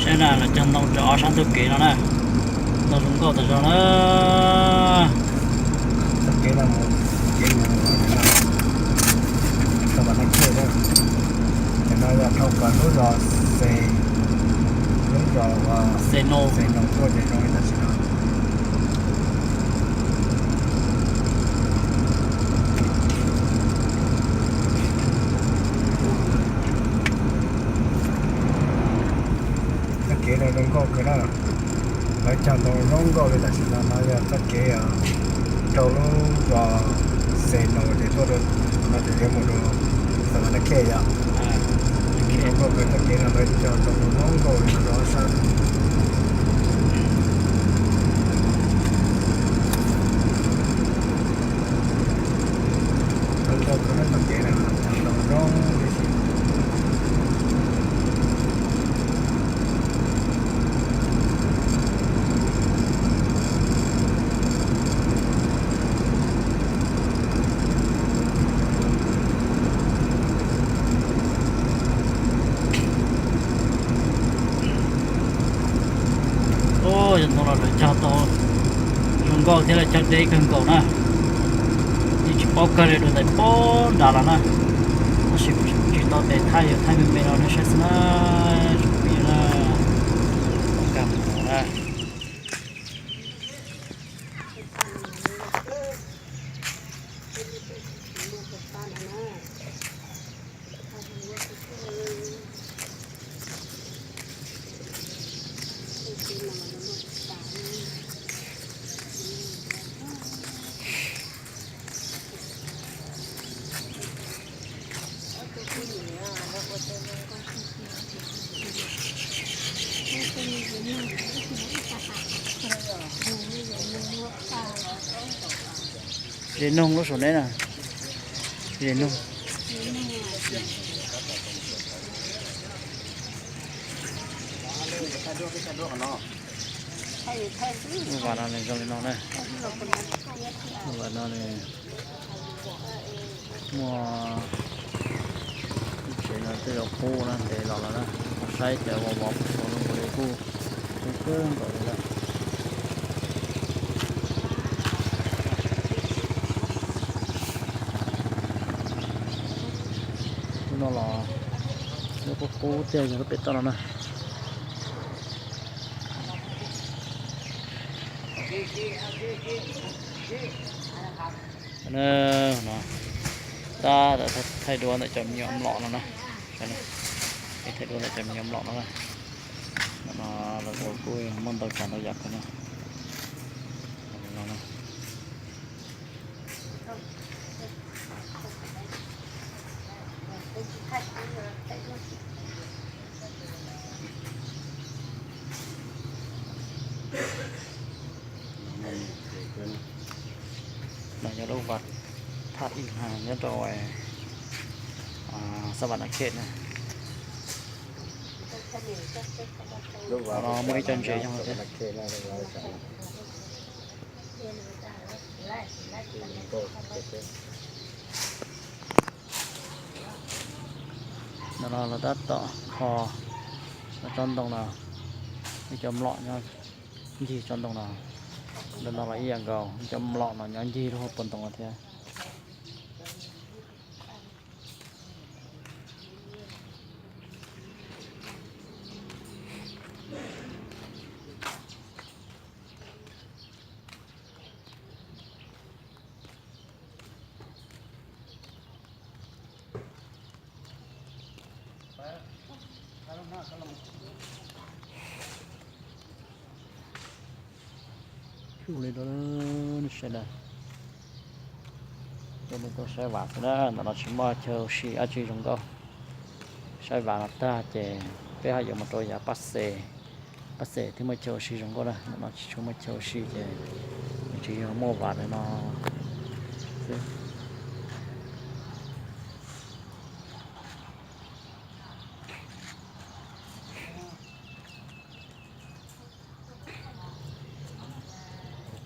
Na, lawv cog ntoo rau ob sab ntug kev no na, ntoo zoo nkauj tas zog na. Txoj kev no mus, kev mus Xas Vas Nas Khej na. Cov no yog dhau kom lub zos Xes, lub zos Xes Naus, Xes Naus tuaj ces zoo li tam sim no. Txoj kev no zoo nkauj kawg na. Lawv cog ntoo zoo nkauj li tam sim no. No yog txoj kev rau lub zos Xes Naus ces tuaj rau no ces yuav mus rau Xas Vas Nas Khej yom. Zoo nkauj kawg txoj kev no, lawv cog ntoo zoo nkauj li no rau ob sab. Zoo nkauj kawg txoj kev no, cog ntoo zoo li si. Ub, yog ntoo los lawv cog tau zoo nkauj thiab lawv cog deb kawg nkaus na. Yeej tsis paub kawg li, dua ntais poob nrad los na. Tab sis tsis tau tes thaij, yog thaij me me no nej saib xwb na, tsoom phooj ywg na. Nkag mus no na. Zes noog lub saum neb na. Zes noog. Lub vas no nws zoo li no na. Lub vas no nws muaj lub tsev no twb yuav qub na, ntev los lawm na. Saib cov vov vov puag saud no nkaus li kuj qub kawg nkaus li lawm. Lub no los lub qub qub tiag yog lub pem toj no na. No, tab tom thaij duab ntawm cov me nyuam mlom no na. Thaij duab ntawm cov me nyuam mlom no na. No los kuj muaj ntau tsav ntau yam kawg na. No yog lub vas thaj ib ha nyob rau Xas Vas Nas Khej na. Qhov no muaj ib co ntses nyob thiab. No los tab tom kho tsob ntoo no, ib co mlom nyob ncig tsob ntoo no. Ntawm no los ib yam nkaus, ib co mlom no nyob ncig lub hauv paus ntoo no thiab. Ua li no nej saib na, ces nej tuaj saib vas xwb na, ntawm no tsis muaj chaw ua si dab tsi zoo nkauj. Saib vas no tag ces peb ho yuav mus rau yav pab xes, pab xes thiaj muaj chaw ua si zoo nkauj na, ntawm no tsis tshua muaj chaw ua si ces nws tsis yog muaj vas li no xwb.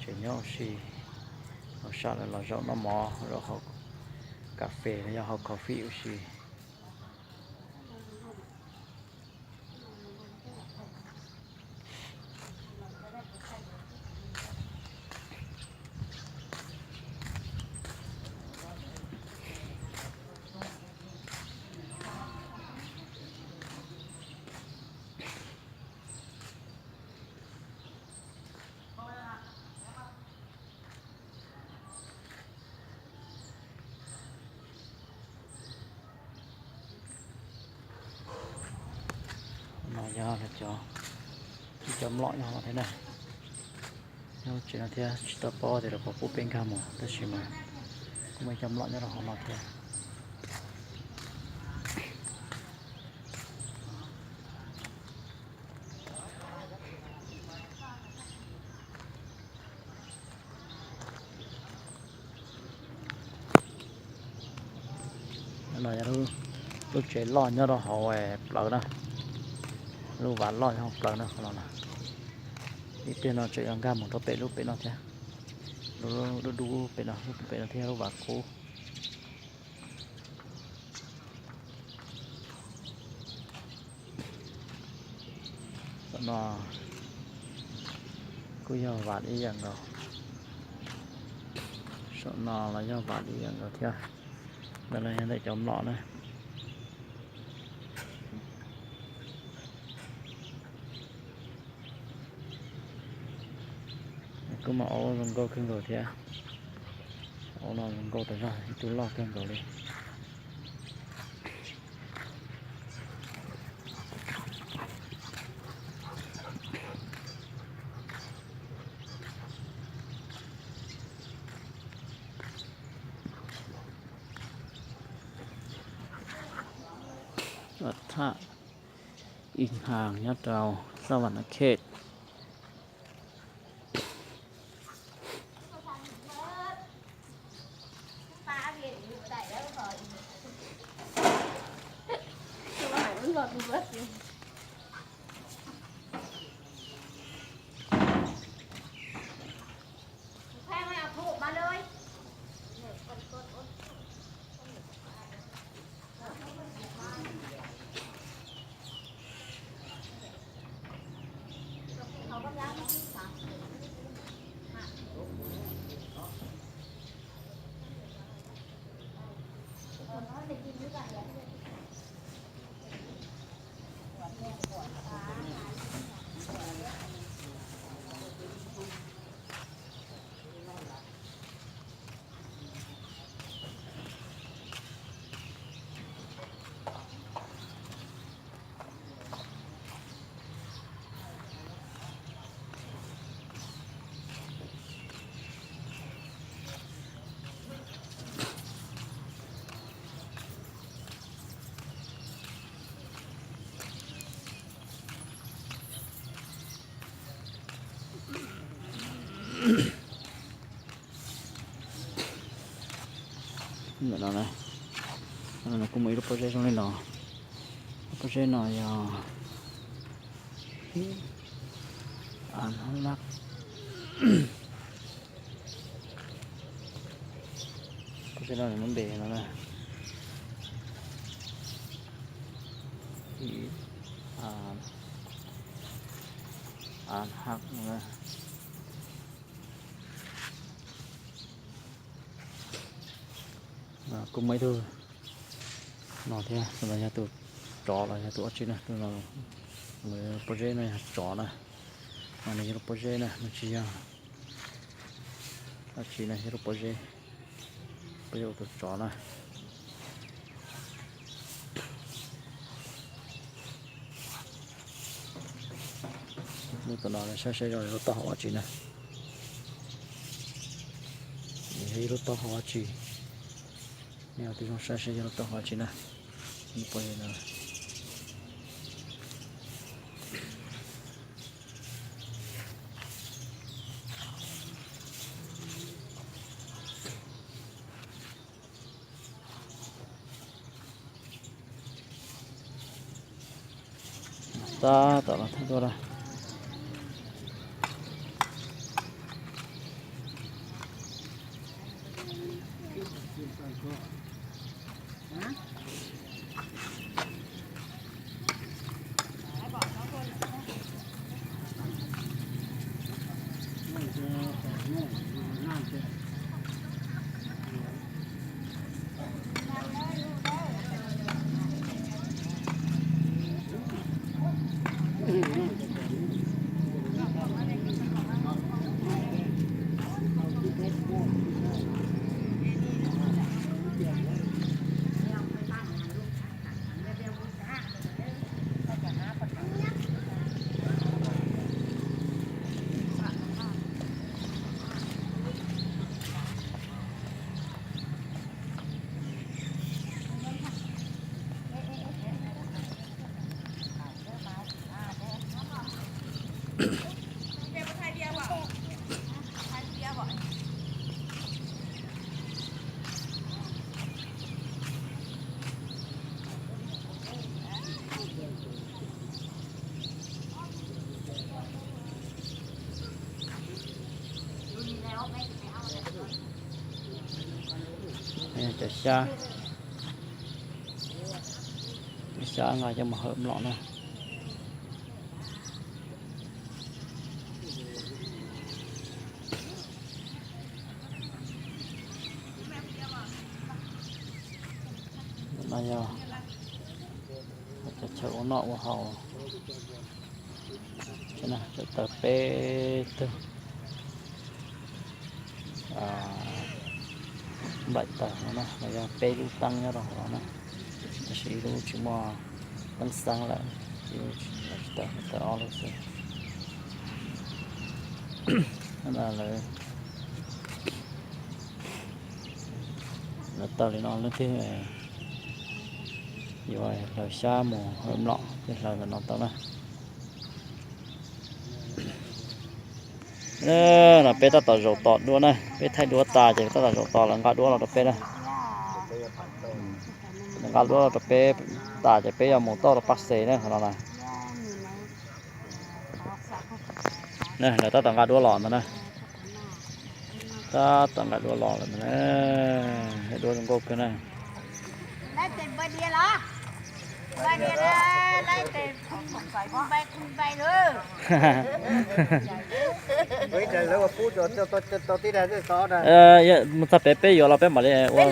Tseem nyob ua si, los sawv daws los zaum noj mov, zaum haus kas fes los yog haus coffee ua si. Yog cov, ib cov mlom nyob hauv no thiab na. Nyob lub tsev no thiab, tsis tau paub tias lawv puas pub peb nkag mus, tab sis mas kuj muaj ib cov mlom nyob rau hauv no thiab. No yog lub tsev loj nyob rau hauv plawv na, lub vas loj nyob hauv plawv na, qhov no na. Ib pliag no tseem yuav nkag mus rau pem lub pem no thiab, lub dub dub pem no, lub pem no thiab lub vas qub. Saum no kuj yog vas ib yam nkaus, saum no los yog vas ib yam nkaus thiab. Ntawm no yog ntawm cov mlom na. Kuj muaj aub zoo nkauj kawg nkaus thiab. Aub no zoo nkauj tas zog, ib tug loj kawg nkaus li. Thaj Ib Haas nyob rau Xab Vam Nas Khej. Ntawm no na, kuj muaj ib lub pob zeb zoo li no. Lub pob zeb no yog An Hab Laj. Pob zeb no nws muab npe no na, An Hab no na. Kuj muaj ib tug no thiab, tus no yog tus tsov los yog tus dab tsi na, tus no, pob zeb no yog tsov na. No nws yog lub pob zeb na, nws tsis yog dab tsi na, yog lub pob zeb, pob zeb ua tus tsov na. Lub tom no saib saib zoo li lub taub hau dab tsi na. Yog ib lub taub hau dab tsi, nej ua tib zoo saib saib yog lub taub hau dab tsi na. Lub pob zeb no. Tab tom los thaij tuaj na. Cov xyab, cov xyab nqa coj mus hawm mlom na. No yog cov chaw ua noj ua haus, tawm peb tug, nplaim tawm no na, los yog peb lub teeb nyob rau hauv no na, tab sis ib lub tsis muaj teeb xeeb lawm, ib lub tsis tawm, tawm ob lub xwb. Lawv, lawv tawm li no leej twg yuav hlawv xyab mus hawm mlom ces hlawv ntawm no tau na. No peb tab tom zaum tom duab na, peb thaij duab tas ces tab tom zaum tos lawv nqa duab los rau peb na. Lawv nqa duab los rau peb tas ces peb yuav mus toj rau Paj Xes na, qhov no na. Lawv tab tom nqa duab los ntawd na. Tab tom nqa duab los lawm ntawd na. Duab zoo nkauj kawg na. Mus txog pem peb yuav los peb mam li ua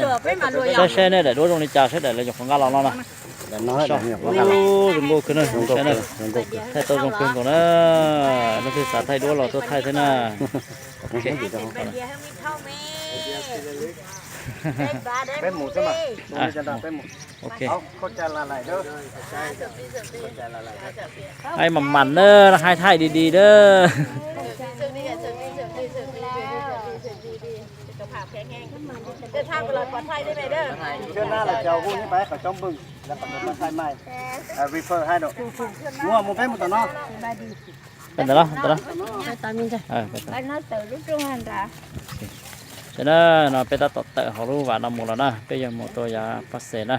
saib saib nej daim duab zoo li cas, saib daim lawv nyuam qhuav nqa los no na. Zoo nkauj kawg na, thaij tau zoo kawg nkaus na. Leej twg xav thaij duab los tuaj thaij thiab na. Haib mas mas na, haib thaij di di na. Ntawd los, ntawd los. Tam no peb tab tom tawm hauv lub vas no mus los na, peb yuav mus rau yav Paj Xes na.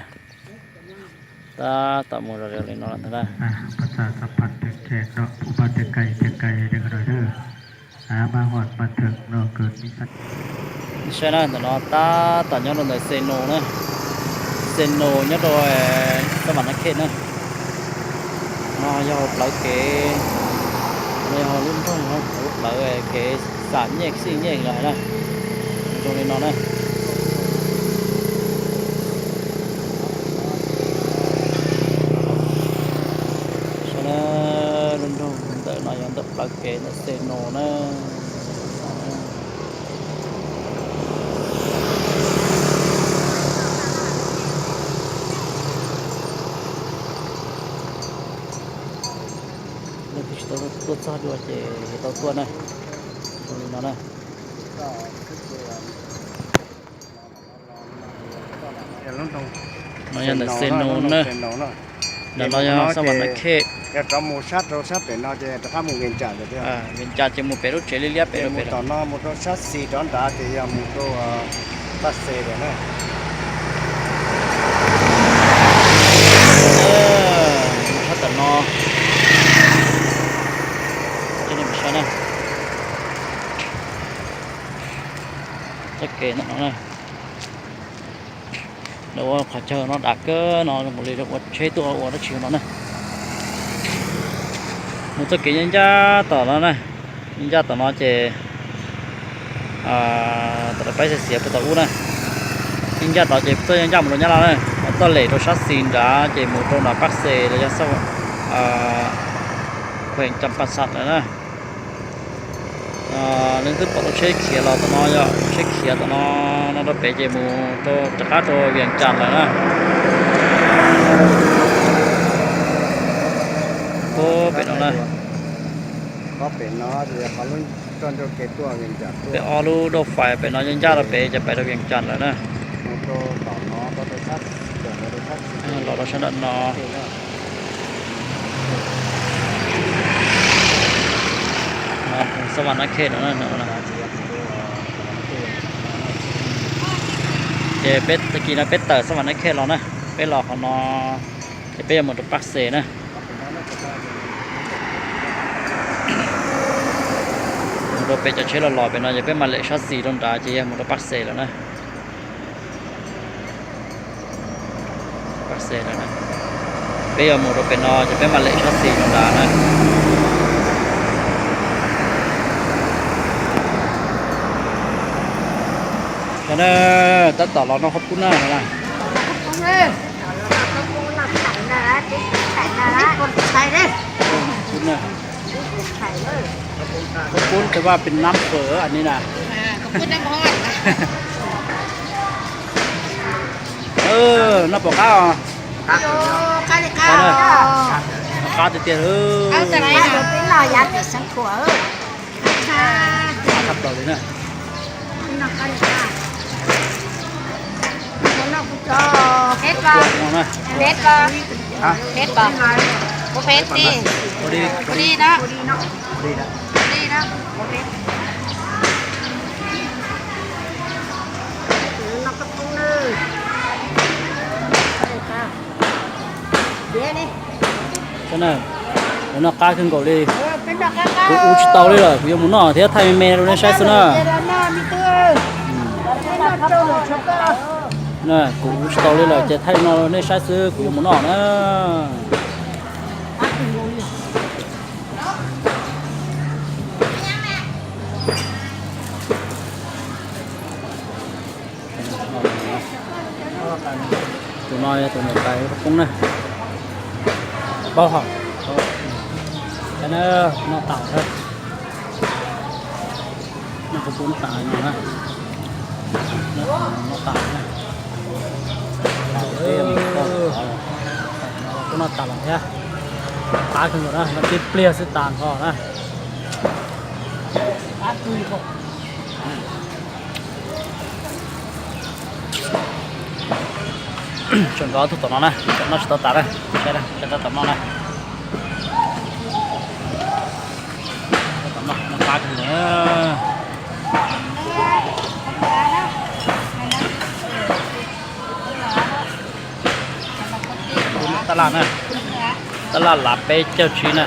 Tab tom mus zog li no ntag na. Saib na, ntawm no tab tom nyob rau ntawm Xes Nus na, Xes Nus nyob rau Xab Vam Nab Khej na. No yog hauv plawv kev, no yog hauv lub nroog, hauv lub plawv kev xam nyej xij nyej los hais na, zoo li no na. Saib na, lub nroog ntawm no yog ntawm plawv kev ntawm Xes Nus na. Leej twg tsis tau tuaj txog dua ces tau tuaj na, zoo li no na. No yog ntawm Xes Nus na. Ntawm no yog Xab Vam Nab Khej. Yog rov mus sab rau sab pem no ces rov qab mus Vias Cas. Vias Cas ces mus pem lub tsev liab liab pem rau pem tom no mus rau sab xis rov nrad ces yog mus rau Paj Xes lawm na. Sab tom no, saib na, txoj kev ntawm no na. Lawv ua qhov chaw no dav kawg no, zoo nkaus li ua tsheb tuaj ua dab tsi no na. Mus txoj kev yeej ncaj tom no na, yeej ncaj tom no ces tom lawv pab xiav xiav puag tom ub na. Yeej ncaj tod ces txoj yeej ncaj mus rau Nyab Laj na, txoj lem rau sab xis nrad ces mus rau nram Paj Xes los yog Hueem Cas Pas Xas lawm na. Leej twg pom lub tsheb khiav los tom no, yog tsheb khiav tom no, no rau pem ces mus rau rov qab rau Vias Cas lawm na. Puag pem no na, pem ob lub dauj fais pem no yeej ncaj rau pem ces pais rau Vias Cas lawm na. Los rau sab nram no. Xab Vas Nab Khej no. Ces peb tag kis no peb tawm Xab Vas Nab Khej los na, peb los qhov no, ces peb yuav mus rau Paj Xes na. Mus rau pem cov tsheb los los pem no ces peb mam lem sab xis rau nrad ces yog mus rau Paj Xes lawm na. Paj Xes lawm na. Peb yuav mus rau pem no ces peb mam lem sab xis rau nrad na. Tab tom los noj qhob pub na. Qhob pub na. Qhob pub teb vaj pem nab fawm ni na. Noj puas qab os? Qab tiag tiag. Tshaj plaws li na. Noj qab kawg nkaus li. Kuv ua tsis tau li lawm, kuv yuav mus noj thiab, thaij me me rau nej saib xwb na. Kuv ua tsis tau li lawm ces thaij no nej saib xwb, kuv yuav mus noj na. Tus no yog tus niam tais qhob poob na. Paub hos. Noj tas, noj qhob poob tas no na. Noj tas na. Kuv noj tas lawm thiab. Qab kawg nkaus na, noj tib pliag xwb tas nrho na. Tseem nrog ob tug tom no na, tseem noj tsis tau tas na, saib na, saib tab tom noj na. Tab tom noj, noj qab kawg nkaus na. Tab laj na, tab laj lav peb caug tsib na.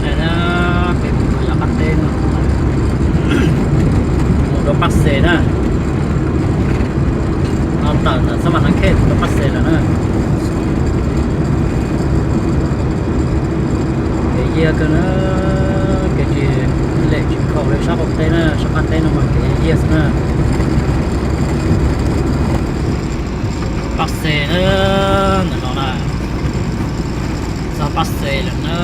Saib na, peb mus rau yav qab teb no, mus rau Paj Xes na. No tawm ntawm Xab Vas Nab Khej mus rau Paj Xes lawm na. Kev yiag kawg na, kev tsis lem tsis khaum li sab qaum teb na, sab qab teb no mas kev yiag xwb na. Paj Xes na, ntawm no na, txog Paj Xes lawm na.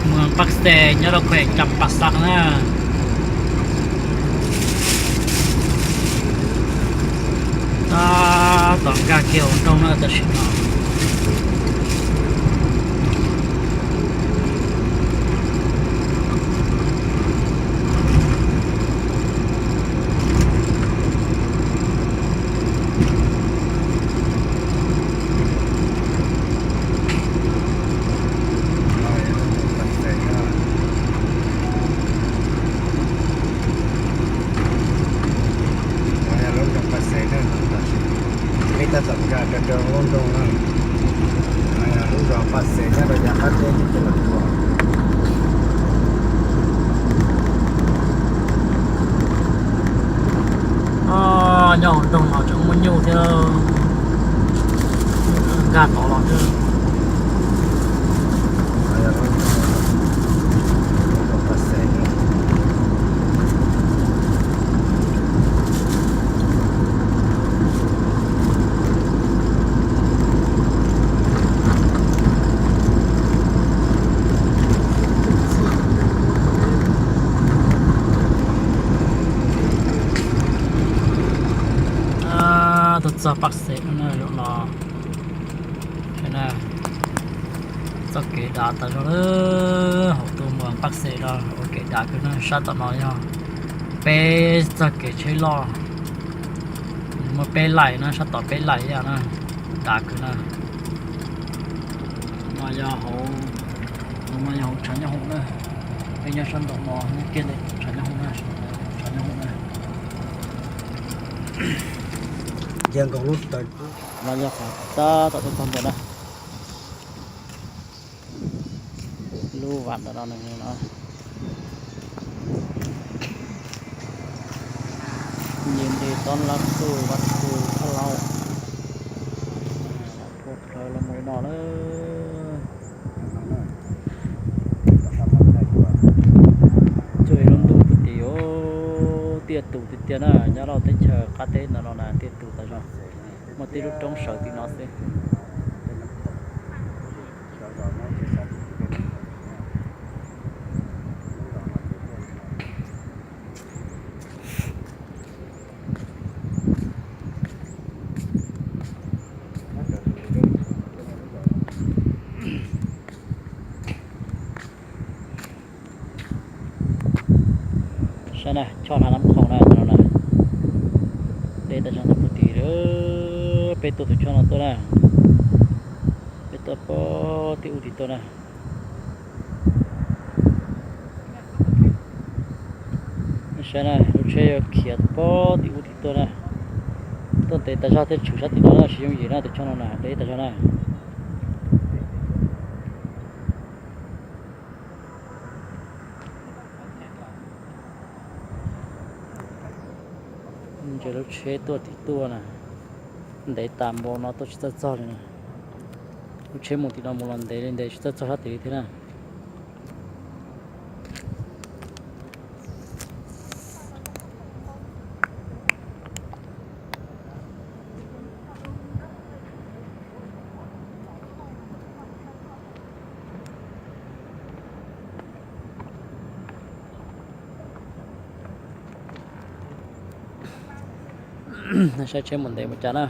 Mus Paj Xes nyob rau khuem Cas Pas Xas na. Tab tom nkag kiag hauv nroog na tam sim no. Lub nroog Paj Xes na, peb tab tom nkag rau rau lub nroog na. Lub zos Paj Xes nyob rau yav qab teb. Nyob hauv nroog no tseem muaj nyuj thiab, nkag tod los thiab. Tuaj txog Paj Xes no, txoj kev dav tas zog lawm, hauv tuaj mus Paj Xes no ua kev dav kawg na. Sab tom no yog peb txoj kev tsheb loj, muaj peb laim na, sab tom peb laim ib yam na. Tas kawg na. No yog hauv, no yog hauv tshav nyob hoom na. Peb nyob sab nraum no, nyob kiag ntawm tshav nyob hoom na, tshav nyob hoom na. Cia nkaus lub taws. No yog qhov tab tom tuaj txog ntawm na. Lub vam ntawm no no. Nyias nti tob lab kuj vaj kuj thab laub. Puag plawv los mus li no na. Cuag ib lub ntuj puag tim, tiaj tus tiag tiag na, nyob rau teb chaws qab teb ntawm no na tiaj tus tas zog. Muaj tib lub roob sawv tim no xwb. Saib na, choj hlab nab khoom na no na. Deb tas zog no puag tim, peb tuaj tus choj no tuaj na. Peb tuaj pog tim ub tim tuaj na. Saib na, lub tsheb yuav khiav pog tim ub tim tuaj na. Tuaj ntev tas zog thiaj tshwm sab tim no na, tsis yooj yim na, tus choj no na deb tas zog na. Ntsia lub tsheb tuaj tim tuaj na, ntev tas npaum no tuaj tsis txawj txog li na. Lub tsheb mus tim no mus los ntev li ntev tsis txawj txog sab tid li thiab na. Saib tsheb mus ntev mus cas na,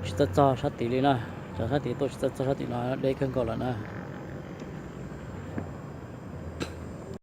tsis txawj txog sab tid li na. Cov sab tid tuaj tsis txawj txog sab tim no, deb kawg nkaus lawm na.